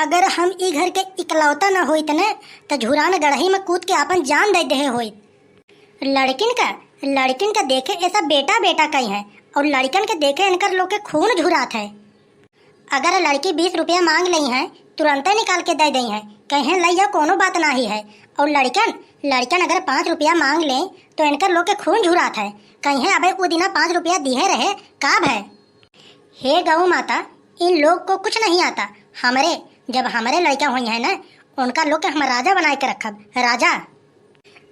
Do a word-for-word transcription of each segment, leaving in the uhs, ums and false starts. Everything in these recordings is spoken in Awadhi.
अगर हम ई घर के इकलौता न होइत न, त झुरान गड़ही में कूद के आपन जान दे देहे होइत। लड़किन का, लड़किन का देखे ऐसा बेटा बेटा कई है, और लड़कन के देखे इनकर लोग के खून झुरात है। अगर लड़की बीस रुपया मांग लई है, तुरंते निकाल के दे दई है, कहे लइया कोनो बात नाही है। और लड़कन, लड़कन अगर पाँच रुपया मांग लें, तो इनकर लोग के खून झुरात है, कहे अबे उ दिना पाँच रुपया दिहे रहे, का भय? हे गौ माता, इन लोग को कुछ नहीं आता। हमरे, जब हमरे लड़का होई है ना, उनका लोग के हम राजा बनाए के रखब, राजा।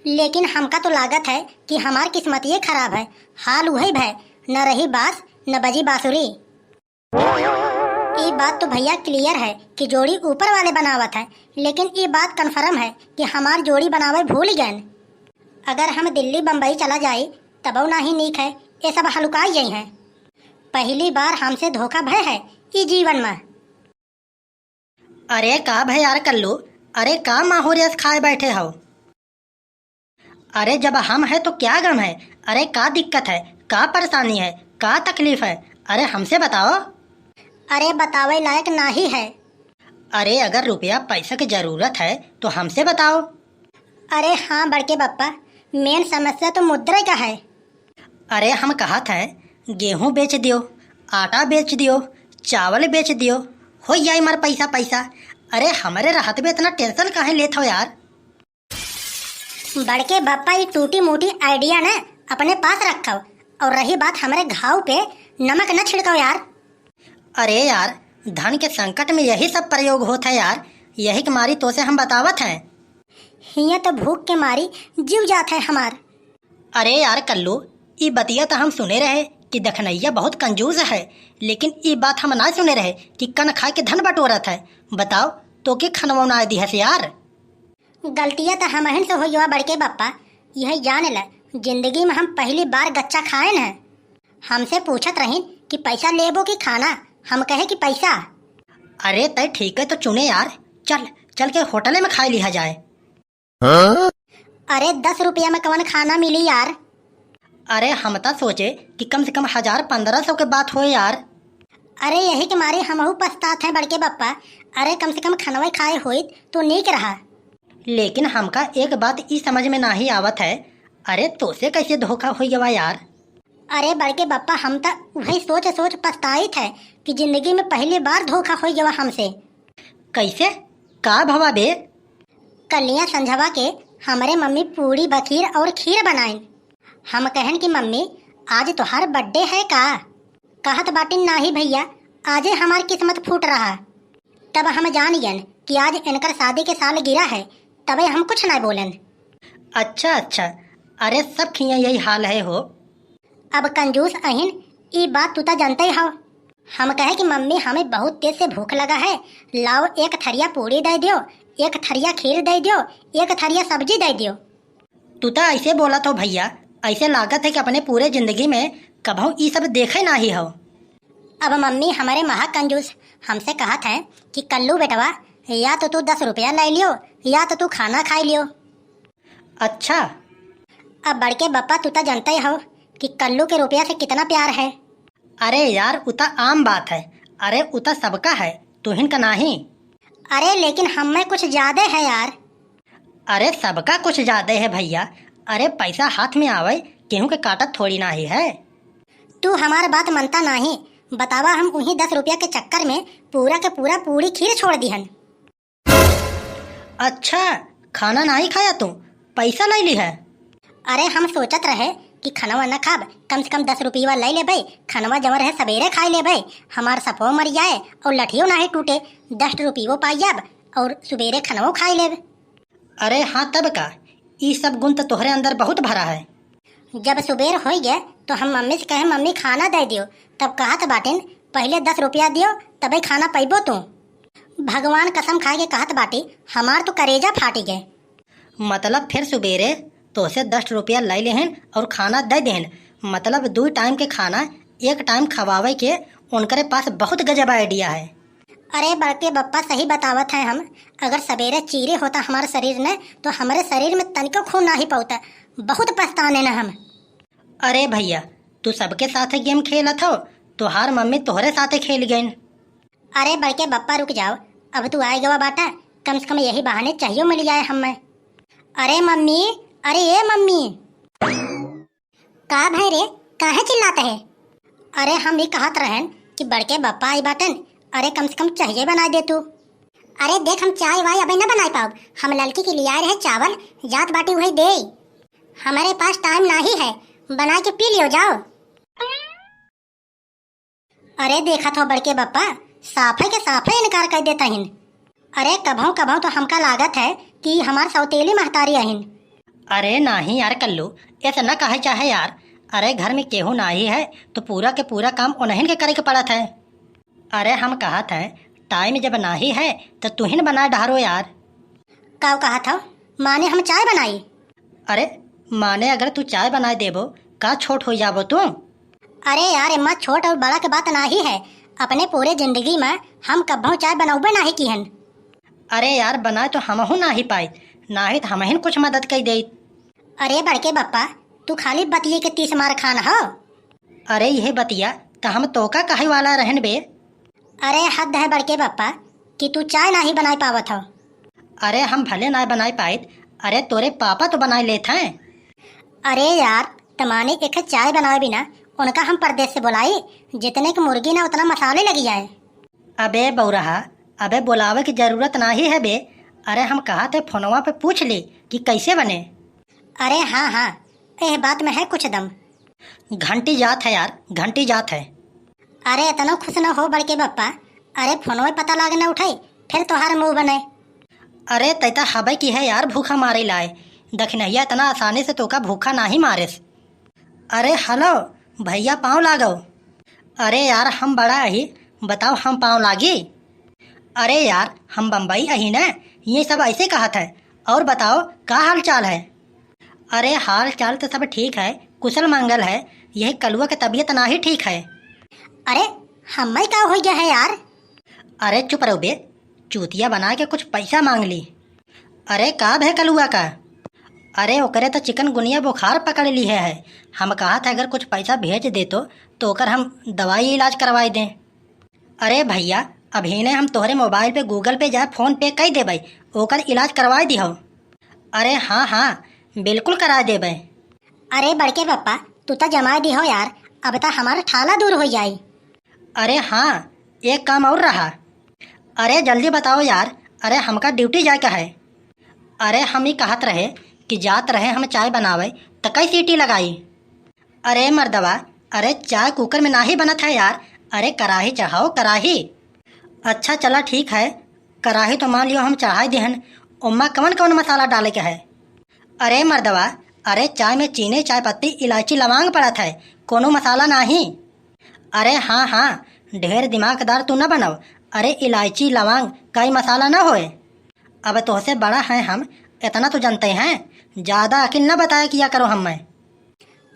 लेकिन हमका तो लागत है कि हमार किस्मत ये खराब है, हाल उहे भय, न रही बास, न बजी बांसुरी। ई बात तो भैया clear है कि जोड़ी ऊपर वाले बनावत है, लेकिन ई बात confirm है कि हमार जोड़ी बनावे भूल गए। अगर हम दिल्ली बम्बई चला जाई, तबो नाही नीक है, ये सब हलुकाई जाई हैं। पहली बार हमसे धोखा भय है ई जीवन में। अरे का भय यार कल्लू, अरे का माहौरियस खाए बैठे हो? अरे जब हम है तो क्या गम है? अरे का दिक्कत है, का परेशानी है, का तकलीफ है? अरे हमसे बताओ। अरे बतावे लायक नाही है। अरे अगर रुपया पैसा की जरूरत है तो हमसे बताओ। अरे हाँ बड़के बप्पा, main समस्या तो मुद्रा का है। अरे हम कहत हैं, गेहूं बेच दियो, आटा बेच दियो, चावल बेच दियो, हो जाई मार पैसा पैसा। अरे हमरे रहत में इतना tension काहे लेत हो यार? बड़के बप्पा, ई टूटी मूटी idea न अपने पास रखव, और रही बात हमरे घाव पे, नमक न छिड़कव यार। अरे यार, धन के संकट में यही सब प्रयोग होत है यार, यही के मारी तोसे हम बतावत हैं। हियां तो भूख के मारी जीव जात है हमार। अरे यार कल्लू, ई बतिया तो हम सुने रहे कि दखनैया बहुत कंजूस है, लेकिन ई बात हम ना सुने रहे कि कन खा के धन बटोरत है। बताओ, तो के खनवा ना दिहस यार? गलतिया तो हमहिन से होइवा बड़के बप्पा, यही जान ल, जिंदगी में हम पहली बार गच्चा खाएन है। हमसे पूछत रहिन कि पैसा लेबो कि खाना, हम कहे कि पैसा। अरे तय ठीक है तो चुने यार, चल, चल के होटले में खाए लिहा जाए। हाँ? अरे दस रुपया में कवन खाना मिली यार? अरे हम ता सोचे कि कम से कम हजार पन्द्रह सौ के बात होए यार। अरे यही के मारे हमहू पछतात हैं बड़के बप्पा। अरे कम से कम खनवे खाए होइत तो नीक रहा। लेकिन हमका एक बात ई समझ में नाही आवत है, अरे तोसे कैसे धोखा होई गवा यार? अरे बड़के बप्पा, हम त उहे सोच सोच पछताइत है कि जिंदगी में पहली बार धोखा होई गवा हमसे। कैसे? का भवा बे? कलिया संझवा के हमरे मम्मी पूड़ी बखीर और खीर बनाइन। हम कहन कि मम्मी, आज तोहार birthday है का? कहत बाटिन, नाही भैया, आजे हमार किस्मत फूट रहा। तब हम जान गयन कि आज इनकर शादी के सालगिरह है, तबे हम कुछ ना बोलन। अच्छा, अच्छा, अरे सब खिया यही हाल है हो। अब कंजूस अहिन, ई बात तू त जानते हो। हम कहे कि मम्मी, हमें बहुत तेज से भूख लगा है, लाओ एक थरिया पूड़ी दे दियो, एक थरिया खीर दे दियो, एक थरिया सब्जी दे दियो। तू त ऐसे बोलत हो भैया, ऐसे लागत है कि अपने पूरे जिंदगी में कभऊ ई सब देखे नाही हो। अब मम्मी हमरे महा कंजूस हमसे कहत है कि कल्लू बेटवा, या तो तू दस रुपया ले लियो, या तो तू खाना खाई लियो। अच्छा। अब बड़के बप्पा, तू त जानते हो कि कल्लू के रुपया से कितना प्यार है। अरे यार, उ त आम बात है। अरे उ त सबका है, तुहिन का नाही। अरे लेकिन हमें कुछ ज्यादा है यार। अरे सबका कुछ ज्यादा है भैया। अरे पैसा हाथ में आवे, केहू के काटत थोड़ी नाही है। तू हमार बात मनता नाही। बतावा, हम उही दस रुपया के चक्कर में पूरा के पूरा पूड़ी खीर छोड़ दिहन। अच्छा, खाना नाही खाया तू, पैसा ले ली है? अरे हम सोचत रहे कि खनवा न खाब, कम से कम दस रुपया ले लेबे, खनवा जवन रहे सबेरे खाई लेबे, हमार सपो मर जाए और लठियो नाही टूटे, दस रुपयो पाई जाब और सुबेरे खनवो खाई लेब। अरे हाँ, तब का, ई सब गुण तो तोहरे अंदर बहुत भरा है। जब सुबेर होई गए तो हम मम्मी से कहे, "मम्मी खाना दे दियो," तब कहत बाटिन, "पहले दस रुपया दियो तबे खाना पैबो तू।" भगवान कसम खाए के कहत बाटी, हमार तो करेजा फाटी गए। मतलब फिर सुबेरे तोसे दस रुपया ले लेहन और खाना दे देहन, मतलब दो टाइम के खाना एक टाइम खवावे के उनकरे पास बहुत गजब idea है। अरे बड़के बप्पा, सही बतावत हैं हम, अगर सबेरे चीरे होता हमारे शरीर ने तो हमारे शरीर में तनिको खून नाही पौता, बहुत पछताने न हम। अरे भैया, तू सबके साथे game खेलत हो, तोहार मम्मी तोहरे साथे खेल गईन। अरे बड़के बप्पा रुक जाओ, अब तू आइ गवा बाटा, कम से कम यही बहाने चाहियो मिल जाए हमें। अरे मम्मी, अरे ए मम्मी। का भय रे, काहे चिल्लात है? अरे हम ई कहत रहन कि बड़के बप्पा आई बाटन, अरे कम से कम चाहिए बनाइ दे तू। अरे देख, हम चाय वाय अबे न बनाइ पाउब, हम ललकी के लियाए रहे चावल, जात बाटी वही दे। हमरे पास टाइम नाही है, बनाइ के पी लियो जाओ। अरे देखत हो बड़के बप्पा, साफे के साफे इनकार कर देत अहिन। अरे कभौ कभौ तो हमका लागत है कि हमार सौतेली महतारी अहिन। अरे नाही यार कल्लू, ऐसे न कहे चाहे यार। अरे घर में केहू नाही है तो पूरा के पूरा काम उन्हन के करे के पड़त है। अरे हम कहत है टाइम जब नाही है तो तुहिन बनाए डहारो यार। का कहत हो? माने हम चाय बनाई? अरे माने अगर तू चाय बनाए देबो, का छोट होइ जाबो तू? अरे यार, एम्मा छोट और बड़ा के बात नाही है। अपने पूरे जिंदगी में हम कब्बो चाय बनौबे नाही किहन। अरे यार, बनाए तो हमहू नाही पाइत, नाही तो हमहिन कुछ मदद कई देइत। अरे बड़के बप्पा, तू खाली बतिये के तीस मार खान हो। अरे यह बतिया तो हम तोका कहे वाला रहन बे। अरे हद है बड़के बप्पा कि तू चाय नाही बनाए पावत हो। अरे हम भले ना बनाए पाइत, अरे तोरे पापा तो बनाए लेत हैं। अरे यार, तमाने एक चाय बनाए बिना उनका हम परदेस से बोलाई, जितने की मुर्गी ना उतना मसाले लगी जाए। अबे बौरहा, अबे बोलावे की जरूरत नाही है बे। अरे हम कहत है फोनवा पे पूछ ली कि कैसे बने। अरे हाँ हाँ, एह बात में है कुछ दम। घंटी जात है यार, घंटी जात है। अरे एतनो खुश न हो बड़के बप्पा, अरे फोनवे पता लागे न उठाई, फिर तोहार मुंह बने। अरे तैता हबे की है यार, भूखा मारे लाए, दखिनहिया इतना आसानी से तोका भूखा नाही मारेस। अरे हेलो भैया, पाँव लागो। अरे यार हम बड़ा ही, बताओ हम पाँव लागी? अरे यार हम बम्बई अही न, ये सब ऐसे कहत है। और बताओ का हाल चाल है? अरे हाल चाल तो सब ठीक है, कुशल मंगल है, यही कलुआ के तबीयत नाही ठीक है। अरे हम्मे का हो गया है यार? अरे चुप रहो बे, चूतिया बना के कुछ पैसा मांग ली। अरे का भे कलुआ का? अरे ओकरे तो चिकनगुनिया बुखार पकड़ ली है, है। हम कहत है अगर कुछ पैसा भेज देतो तो ओकर हम दवाई इलाज करवाई दें। अरे भैया, अभीने हम तोहरे मोबाइल पे Google Pay चाहे PhonePe कई देबै, ओकर इलाज करवाए दिहो। अरे हाँ हाँ, बिल्कुल कराए देबै। अरे बड़के पप्पा, तू तो जमाए दिहो यार, अब तो हमार ठाला दूर हो जाई। अरे हाँ, एक काम और रहा। अरे जल्दी बताओ यार, अरे हमका ड्यूटी जाए का है। अरे हम ही कहत रहे कि जात रहे हम चाय बनावे, त कई सीटी लगाई? अरे मर्दवा, अरे चाय कुकर में नाही बनत है यार, अरे कराही चढ़ाओ कराही। अच्छा चला ठीक है, कराही तो मान लियो हम चढ़ाई दिहन, ओम्मा कवन कवन मसाला डाले के है? अरे मर्दवा, अरे चाय में चीनी, चाय पत्ती, इलायची, लवांग पड़त है, कोनो मसाला नाही। अरे हाँ हाँ, ढेर दिमागदार तू न बनव, अरे इलायची, लवांग कई मसाला न होए। अब तोहसे बड़ा है हम, इतना तो जनते हैं, ज्यादा अकिल न बताया किया करो हम्मे।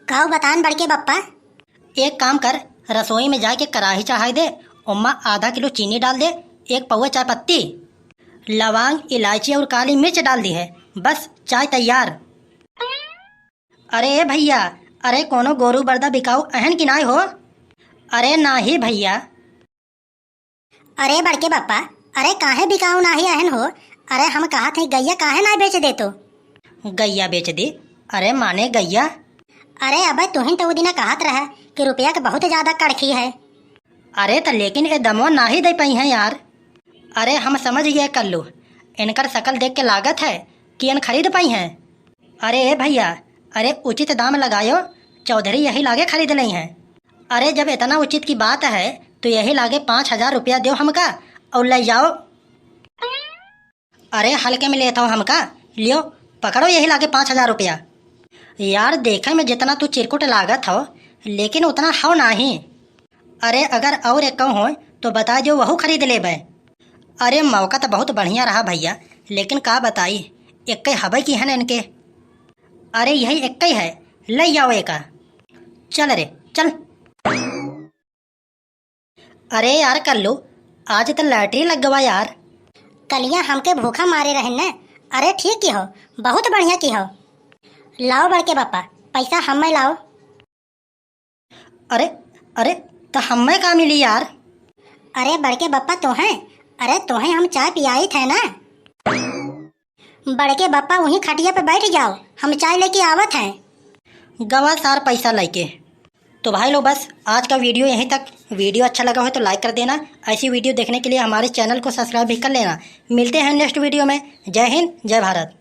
काऊ बतान बड़के पप्पा? एक काम कर, रसोई में जाके कराही चढ़ाई दे, ओम्मा आधा किलो चीनी डाल दे, एक पौवा चाय पत्ती, लवांग, इलायची और काली मिर्च डाल दिहे, बस चाय तैयार। अरे ए भैया, अरे कोनो गोरू बरदा बिकाऊ अहन कि नाय हो? अरे नाही भैया। अरे बड़के पप्पा, अरे काहे बिकाऊ नाही अहन हो? अरे हम कहत हई गइया काहे नाय बेच देतो? गइया बेच दे? अरे माने गइया? अरे अबे तुहिन तो उ दिना कहत रहा कि रुपया के बहुत ज्यादा कड़खी है। अरे त लेकिन ए दमवा नाही दे पइहैं यार। अरे हम समझ गए कल्लू, इनकर शकल देख के लागत है कि इन खरीद पइहैं। अरे ए भैया, अरे उचित दाम लगायो, चौधरी यही लागे खरीद लेइहैं। अरे जब इतना उचित की बात है तो यही लागे पाँच हजार रुपया देव हमका और ले जाओ। अरे हल्के में लेत हो हमका, लियो पकड़ो यही लागे पाँच हजार रुपया। यार देखे में जितना तू चिरकुट लागत हो, लेकिन उतना हो नाही। अरे अगर और एक हो तो बता दियो, वहू खरीद लेबे। अरे मौका तो बहुत बढ़िया रहा भैया, लेकिन का बताई, एक्के हबे की हन इनके। अरे यही एक्के है, ले जाओ एका। चल रे चल। अरे यार कल्लू, आज तो लॉटरी लग गवा यार। कलिया हमके भूखा मारे रहे न। अरे ठीक की हो, बहुत बढ़िया की हो। लाओ बड़के पप्पा, पैसा हमें लाओ। अरे, अरे, त हमें का मिली यार? अरे बड़के पप्पा तो हैं, अरे तोहे हम चाय पियाइत है ना। बड़के बप्पा वहीं खटिया पे बैठ जाओ, हम चाय लेके आवत हैं। गवा सार पैसा लेके। तो भाई लोग बस आज का वीडियो यहीं तक। वीडियो अच्छा लगा हो तो लाइक कर देना। ऐसी वीडियो देखने के लिए हमारे चैनल को सब्सक्राइब भी कर लेना। मिलते हैं नेक्स्ट वीडियो में। जय हिंद, जय भारत।